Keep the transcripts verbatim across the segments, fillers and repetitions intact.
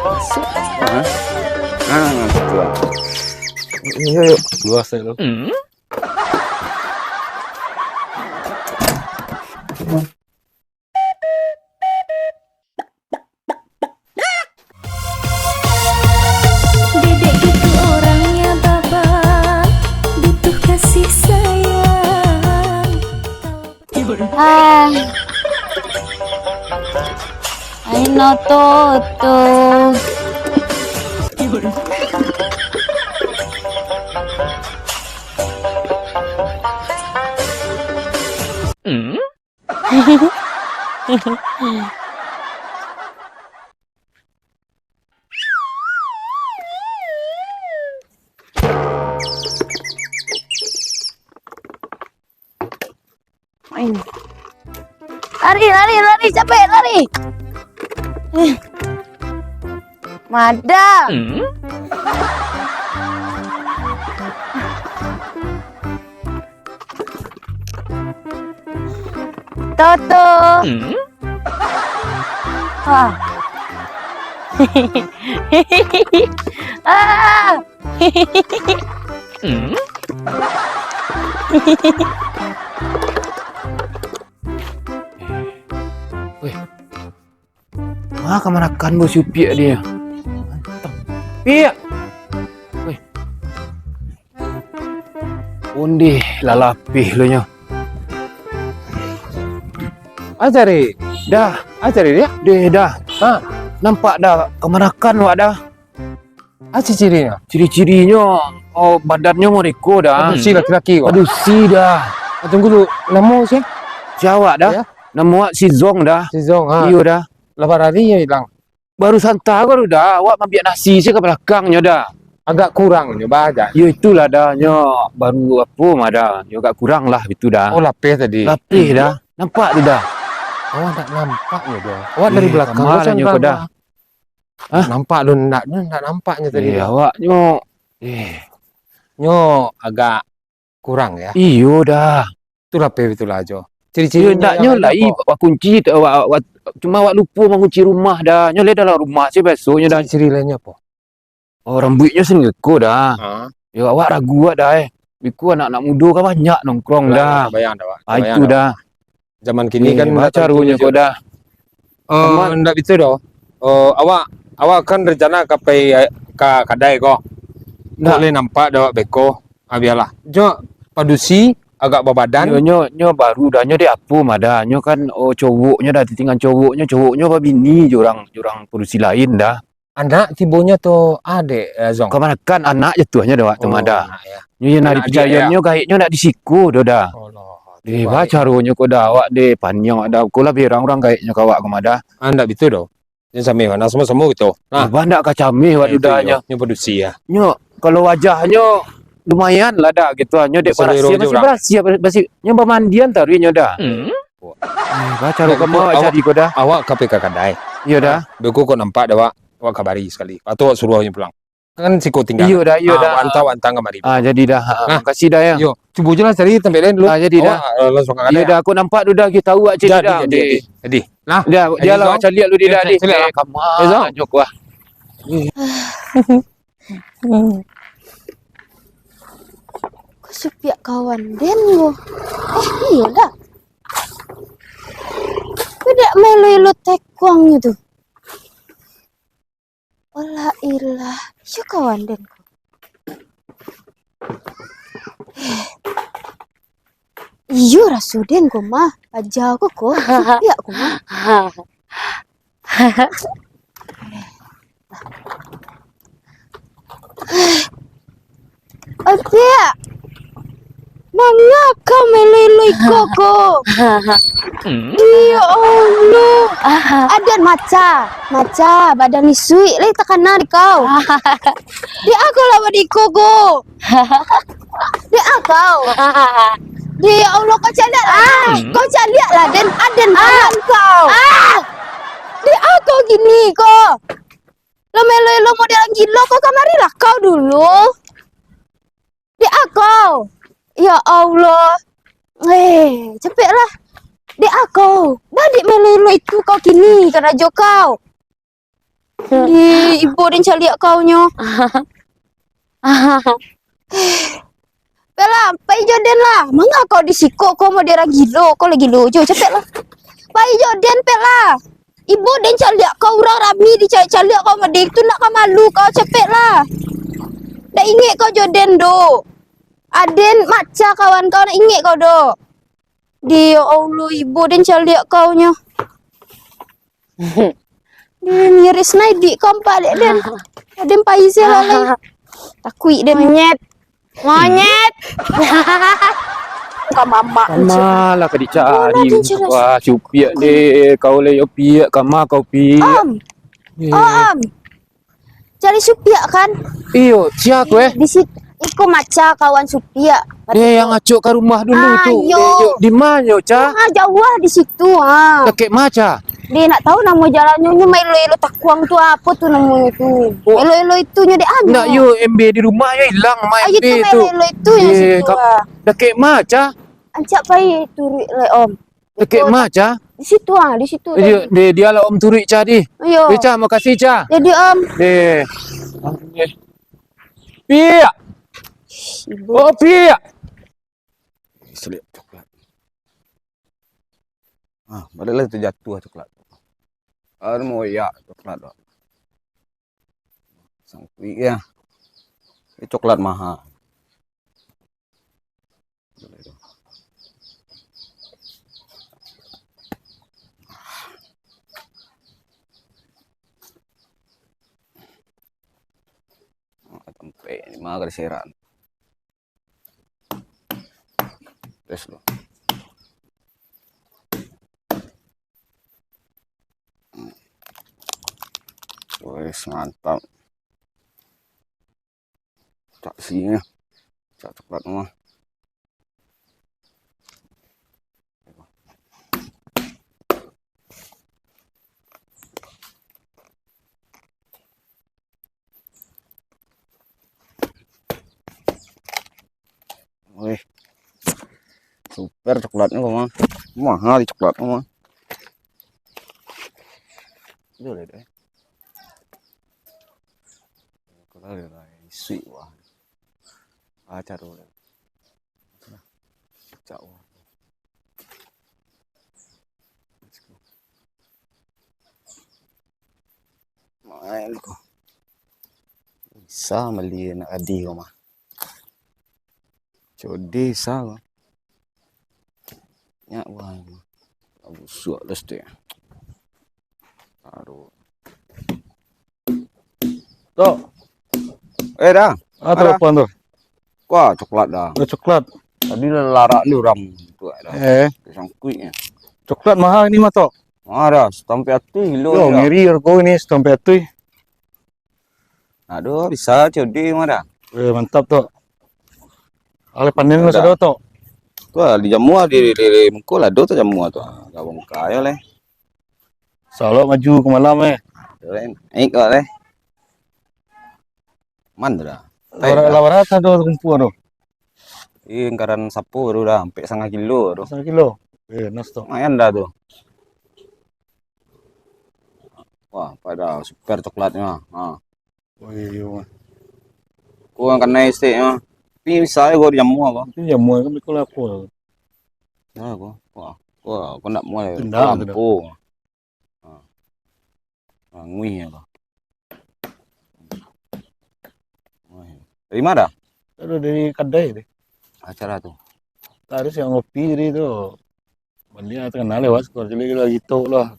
Masuk. Hah? Ah, masuk lah. Iyo, iyo. Luas tu. Dedek gitu orangnya, Baba, butuh kasih sayang. Ah. Ai no toto. Lari, lari, lari, capek, lari. Eh. Madam. Toto. Ah. Ah. Weh. Ma kamanakan bos Upiak dia. Mantap. Piak. Weh. Ondeh lah lapeh lo nyo. Ajari. Dah. Ajari dia. Deh dah. Ha. Nampak dah kamanakan wak dah. Ah, ciri-cirinyo? Ciri-cirinyo, oh, badannyo modeko dah. Padusi laki-laki ko. Padusi dah. Ah, tunggu dulu. Namo sia? Si awak dah. Ya? Namo awak si Zong dah. Si Zong, ha. Iyo dah. Lah barari nyo ilang? Baru santa ko tu dah. Awak mambiak nasi sia ka balakangnyo dah. Agak kurangnyo, bah, dah. Yo, itulah dah. Nyo baru apo mah dah. Nyo agak kurang lah itu dah. Oh, lapeh tadi. Lapeh dah. Nampak tu dah. Awak ndak nampak nyo dah. Awak dari balakang ko dah. Hah? Nampak tu ndak, ndak nampak nyo tadi. Eh, awaknyo, eh. Nyo agak kurang ya. Iyo dah. Itulah pe itulah jo. Ciri-ciri nyo ndak nyo lai bakunci, cuma awak lupo mangunci rumah dah. Nyo lai dalam rumah se biasonyo dah. Ciri-ciri lainnyo apo? Oh, rambuiknyo sangko dah. Ha. Yo, awak ragu awak dah, eh. Biko anak-anak mudo kan banyak nongkrong dah. Bayang dah, Wak. Ah, itu dah. Zaman kini kan ndak tantu caronyo ko dah. Eh, ndak bitu doh. Eh, awak, awak kan rencana ka pai, eh, ka kadai ko. Ndak. Buliah nampak dek awak beko. Ah, bialah. Nyo padusi agak babadan. Nyo, nyo, nyo baru dah, nyo dek apo mah dah. Nyo kan, oh, cowoknyo dah, titingan cowoknyo, cowoknyo babini jo urang, jo urang padusi lain dah. Anak tibonyo tu adek, eh, Zong? Kamanakan anak jatuahnyo dah, Wak, tu mah dah. Nyo nan dipicayo nyo gaeknyo nak di siko doh dah. Eh, ba caronyo ko dah, awak deh paniang awak dah. Ko lah berang urang gaeknyo ka awak ko mah dah. Ah, ndak bitu doh. Jan cameh, Wak. Nah, samo-samo kito. Nah. Ba ndak ka cameh, Wak, dudanyo. Nyo padusi, ya. Nyo, kalau wajahnyo lumayan lah dah gitu. Nyo dek barasiah, masih barasiah, masih, nyo bamandian taruih nyo dah. Eh, ba caro kama awak cari ko dah. Awak ka pai ka kadai. Iyo dah. Beko kok nampak dah, Wak. Awak kabari sakali. Atau awak suruah nyo pulang. Kan siko tingga. Iyo dah, iyo dah. Wak anta, wak anta kamari. Ah, jadi dah. Ha, makasih dah, ya. Iyo, cubo je lah cari tampek lain dulu. Ah, jadi dah. Awak, eh, langsuang ka kadai. Iyo dah, aku nampak tu dah, kito tahu awak cari dah. Jadi, jadi. Jadi. Nah, dah, jadi, dah lah, Zong. Caliak lu di dah, di. Caliak lah. Kama, eh, Zong. Jok wah. Ko si Upiak kawan den ko. Eh, iyo dah. Ko dak maelo-elo tekuang tu. Alah ilah, iyo kawan den ko. Eh. Iyo raso den ko mah, aja ko ko, si Upiak ko mah. Upiak, manga kau maelo-elo iko ko? Ya Allah, aden maca, maca, badan isuik lai takana di kau. Di a kau lawan iko ko? Dek a kau? Dek Allah, kau caliak lah. Kau caliak lah, den. Aden kawan kau. Dek a kau gini ko? Lah maelo-elo model gilo ko, kamarilah kau dulu. Dek a kau? Ya Allah. Eh, capeklah. Dek ah kau, baliak maelo-elo itu kau kini karajo kau. Di ibo den caliak kau nyo. Peklah, pai jo den lah. Manga kau di siko, kau model urang gilo, kau lah gilo jo, capeklah. Pai jo den, peklah. Ibo den caliak kau, urang rami dicaliak-caliak kau model tu, nak ka malu kau, capeklah. Dak ingek kau jo den do. Aden maca kawan kau, nak ingek kau do. Di, ya Allah, ibo den caliak kau nyo. Dia miris nai di kampak dek den. Aden pai se lah lai. Takuik den. Monyet. Monyet. Bukan mamak. Kama lah ka dicari. Wah, cupiak deh. Kau lai yo piak, kama kau piak. Om. Eh. Om. Cari supiak kan? Iyo, sia ko eh? Di situ. Iko maca kawan supiak. Eh, yang acok ka rumah dulu tu. Iyo. Eh, yo, di ma nyo, Ca? Ah, jauah di situ, ah. Dakek ma, Ca? Deh, nak tahu namo jalannyo, nyo maelo-elo takuang tu, apo tu namonyo tu? Oh. Elo-elo itu nyo dek anu. Ndak, yo, M B di rumah yo ilang, main M B tu. Maelo-elo itu nyo situ, ah. Dakek ma, Ca? Ancak pai turuik lai, Om. Dakek ma, Ca? Di situ, ah, di situ. Iyo, tadi. Di, dia lah Om turuik, Ca, di. Iyo. Yo, Ca, makasih, Ca. Jadi, Om. Deh. Piak. Ibu. Oh, piak. Selip coklat. Ah, baliak lah tu jatuah coklat. Aduh, moyak coklat tu. Sangkuik ya. Ini coklat mahal. Sampai ni mah kada seran. Tes lo. Wes, mantap. Cak sini, cak coklat mah. Wih. Super coklatnyo, Bang. Mahal di coklatnyo, Bang. Itu deh, deh. Kalau dia lah isi, wah. Baca dulu. Cak, wah. Main ko. Bisa mali nak adi ko mah. Codi sa ko. Nyak buah. Busuak lah situ ya. Aduh. Tok. Eh, dah. Ah, telepon tu. Wah, coklat dah. Oh, coklat. Tadi lah larak ni urang tu dah. Eh. Sangkuiknyo. Coklat mahal ni mah, Tok. Mahal dah, satampek atuih kilo ni dah. Yo, ngeri hargo ni satampek atuih. Aduh, bisa codi mah dah. Eh, mantap, Tok. Alai panen lah sado, Tok. Tu lah, dijamua di, di, di muko lah, ado tu jamua tu. Gabung kayo leh. Salok maju ka malam, eh. Naik kau leh. Man tu dah. Lah bara, lah bara ado kumpua tu? Ih, angkaran sapo tu dah, ampek satangah kilo tu. Satangah kilo? Eh, nas tu. Lumayan dah tu. Wah, pada super coklatnyo. Ha. Oh, iyo, iyo. Kurang kanai stek nyo. Tapi bisa juo dijamua ko. Tapi dijamua kan beko lapo. Yo ko. Wah, wah, ko ndak mua. Indak, lampu. Ha. Anguih ko. Dari ma dah? Aduh, dari kadai deh. Acara tu. Taruih yang ngopi tadi tu. Baliak takana lewat sekolah, jadi lagi tok lah.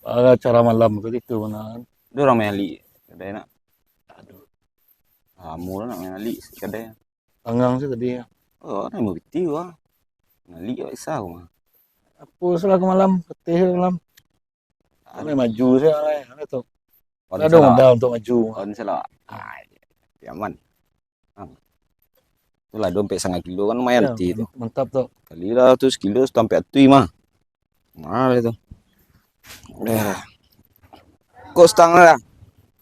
Acara malam tu, itu mana. Ado urang main alik, kadai nak. Aduh. Lamo lah nak main alik, kadai. Tangang se tadi. Oh, nak mau piti wah. Main alik wak isa wah. Apo salah ke malam, ketih ke malam. Ado maju se lah, ado tu. Ado modal untuk maju. Ado salah. Ai, aman. Ha. Itulah, dompet satangah kilo kan lumayan ti tu. Mantap tu. Kali lah tu sakilo satampek atuih mah. Mahal itu. Eh. Kok satangah dah?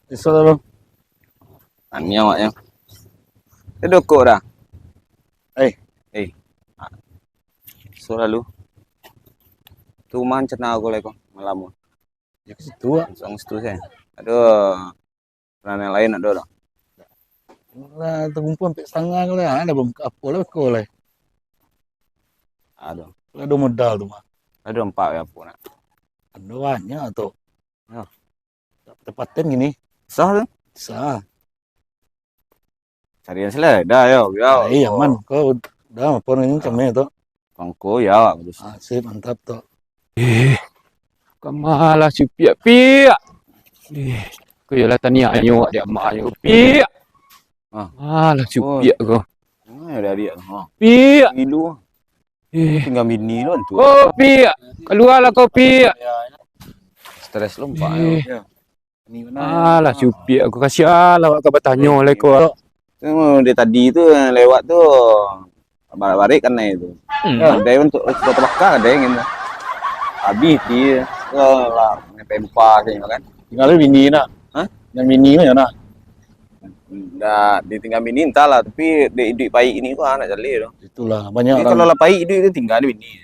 Iso lah, Bang. Tani awaknyo. Ado kok dah? Eh. Eh. So lalu. tu mah rencana ko lai ko, malam ko. Yo ka situ, Wak. Langsung situ sajo. Aduh, rencana lain ado doh? Lah, takumpul ampek satangah ko lah, ado apo lah ko lah. Aduh. Lah ado modal tu mah. Ado ampek yo apo nak? Ado banyak tu. Yo. Tapaten kini. Sah tu? Sah. Carian selai dah yo, yo. Ah, iyo, aman. Ko dah, apo namonyo, cameh tu? Kongko yo, bagus. Ah, sip, mantap tu. Eh, kama lah si Piak, Piak. Eh, ko yo lah tanianyo awak dek amaknyo, Piak. Ah. Alah si Piak ko. Manga yo dah adiak tu? Ha. Piak. Gilo. Eh. Tingga bini lo tu. Oh, Piak. Kalualah ko, Piak. Stres lo ampek. Eh. Alah si Upiak ko, kasian lah awak ka batanyo lai ko. Tu dari tadi tu lewat tu, barik-barik kanai tu. Hmm. Yo, kadai untuak sudah tabaka kadai gitu. Abih ti, yo lah, pempa sajo kan. Tingga bini nak. Hah? Nan bini mah yo nak. Ndak ditingga bini antahlah, tapi dek iduik paik ini ko nak jaleh tu. Itulah, banyak. Tapi urang kalau lah paik iduik tu tingga bini.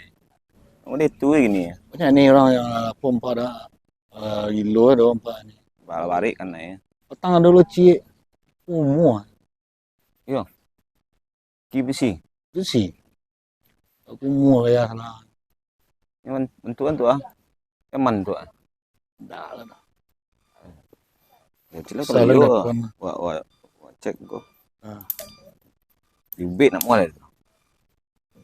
Model tu kini. Banyak ni urang nan lah apo ampek dah. Ah, gilo dah ampek ni. Barik kanai. Patang ado lo ciek. Umua. Iyo. Ki bisi. Bisi. Aku umua yo salah. Yo, man-, bantuak-bantuak ah. Yo, bantuak ah. Ndak lah. Yo, cila kalau iyo, wak, wak, wak cek ko. Ah. Diubek nak mual tu.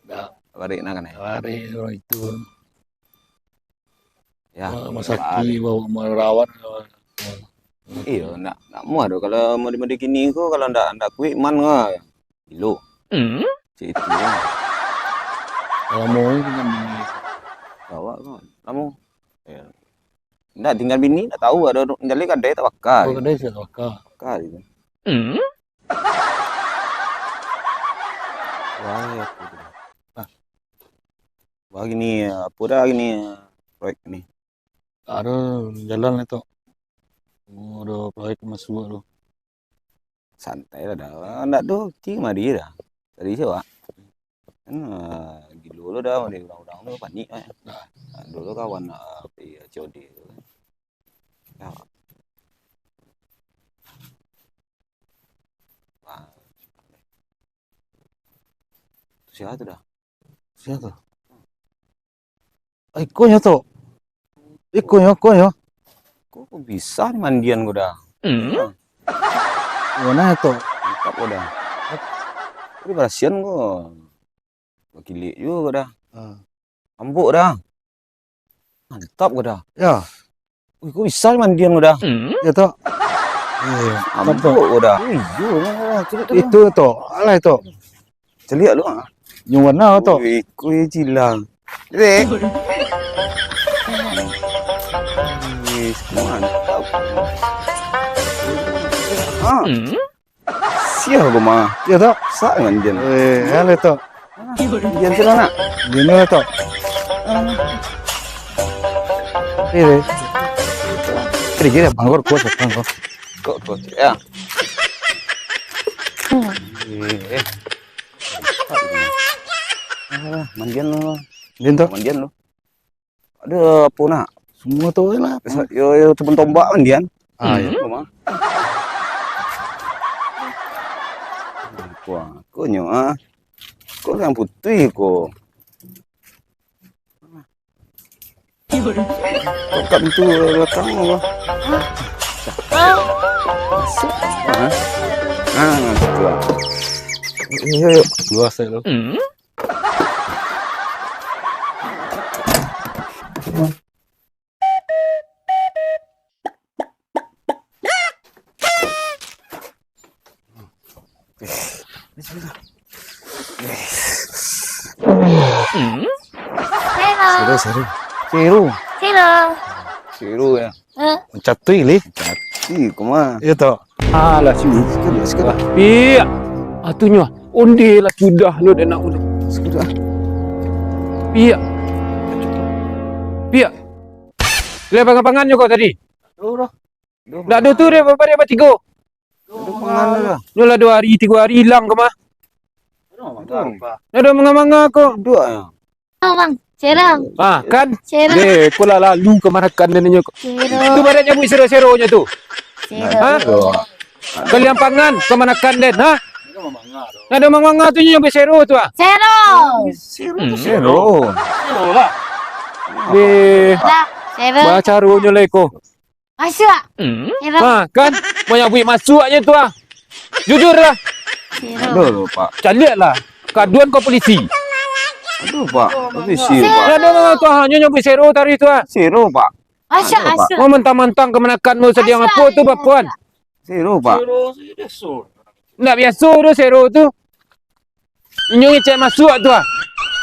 Ndak. Barik nak kanai. Barik urang itu. Yo, masakik, bawa marawat. Iyo, ndak, ndak muah doh. Kalau mode-mode kini ko, kalau ndak, ndak kuik, man ko. Gilo. Hmm? Cik itu lah. Lamo ni kan. Bawa ko, lamo. Yo. Ndak, tingga bini, ndak tahu ado, jaleh kadai tabaka. Oh, kadai sia tabaka. Tabaka gitu. Hmm? Wah, yo, gitu. Ah. Wah, gini, apo dah gini, proyek ni? Ado jalan lah tu. Oh, ado proyek masuak tu. Santai lah dah. Ndak tu, ti mari dah. Tadi siapa? Kan, ah, gilo lo dah, urang-urang tu panik, eh. Nah. Ado lo kawan, ah, P I C O D tu kan. Yo. Ah. Tu sia tu dah? Sia tu? Ah, ikonyo tu. Ikonyo, ikonyo. Ko bisa ni mandian ko dah? Hmm. Yo, nah tu. Mantap ko dah. Ko dibarasian ko. Bakilik juo ko dah. Ah. Ambuk dah. Mantap ko dah. Yo. Wih, ko bisa mandian ko dah? Hmm? Yo tu. Eh, mantap tu. Ambuk ko dah. Oh, iyo lah, caliak tu. Itu tu. Alah itu. Caliak lu ah. Nyo warna tu. Wih, ko cilang. Dek. Wih, mantap. Ah. Hmm? Sia ko mah. Yo tu. Sa mandian. Eh, alah tu. Mandian tu lah nak. Mandian tu. Eh, eh. Kira-kira bangor kuat, bangor. Kok kuat, yo? Eh, eh. Ah, mandian lo. Mandian tu. Mandian lo. Ado apo nak? Semua tu lah. Yo, yo, cuman tombak mandian. Ah, yo. Hmm. Wah, ko nyo ah. Ko yang putih ko. Buka pintu belakang apa? Masuk. Ah. Ah, masuk lah. Yo, yo, yo. Luas tu. Hmm? Seru, seru. Seru. Seru. Seru, yo. Eh. Mancatui, lih. Mancatui, ko mah. Iyo, tu. Alah, si. Sekali, sekali. Piak. Ah, tu nyo. Onde lah sudah lo dek nak udah. Sekali, ah. Piak. Piak. Lah, pangan-pangan nyo ko tadi. Aduh, dah. Ndak ado tu deh, bapak dia batigo. Nyo lah duo hari, tigo hari ilang ko mah. Ndak ado manga-manga ko. Duduak yo. Oh, Bang. Sero. Ah, kan? Sero. Deh, ko lah lalu kamanakan den nyo. Sero. Tu badan nyabuik sero-seronyo tu. Sero. Ha? Kalian pangan kamanakan den, ha? Ndak ado manga tu nyo nyabuik sero tu ah. Sero. Sero tu sero. Deh, Dah, sero. Bacaronyo lai ko. Masuak. Sero. Ha, kan? Manyabuik masuaknyo tu ah. Jujur lah. Sero. Aduh, Pak. Caliak lah. Kaduan ko polisi. Aduh, Pak. Polisi, Pak. Ndak ado manga tu ah, nyo nyabuik sero tadi tu ah. Sero, Pak. Masuak, Aduh, Pak. Masuak. Mau mantang-mantang kamanakan mau sadiang Masuak. Apo tu, Bapuan? Sero, Pak. Ndak biaso tu sero tu. Inyo ngecek masuak tu ah.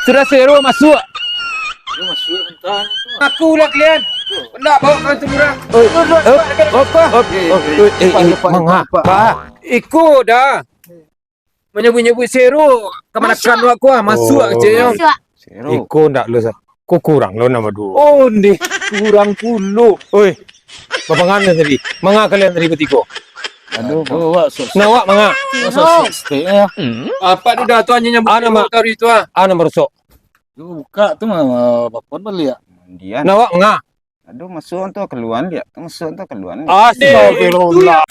Sudah sero masuak. Aku lah kalian. Ndak bawa kau tu murah. Oi, eh, apa? Oi, eh, eh, Pak, eh, Pak, manga? Pak. Iko dah. Manyabuik-nyabuik sero, kamanakan Masuak. Awak ko ah, masuak Oh. Keceknyo. Masuak. Sero. Iko ndak lo sa. Ko kurang lo nambah duo. Oh, ndeh, kurang pulo. Oi, bapangan kalian tadi. Manga kalian tadi batigo? Aduh, Pak. Aduh, Wak, sok-sok. Nah, awak manga? Wak, sok-sok stek, ya. Apa tu dah tu, anjing yang Ana, Mak. Tadi tu ah? Ana marosok. Tu buka tu mah, Bapuan baliak. Nah, awak manga? Aduh, masuak tu kaluan dia. Masuak tu kaluan dia. Astagfirullah.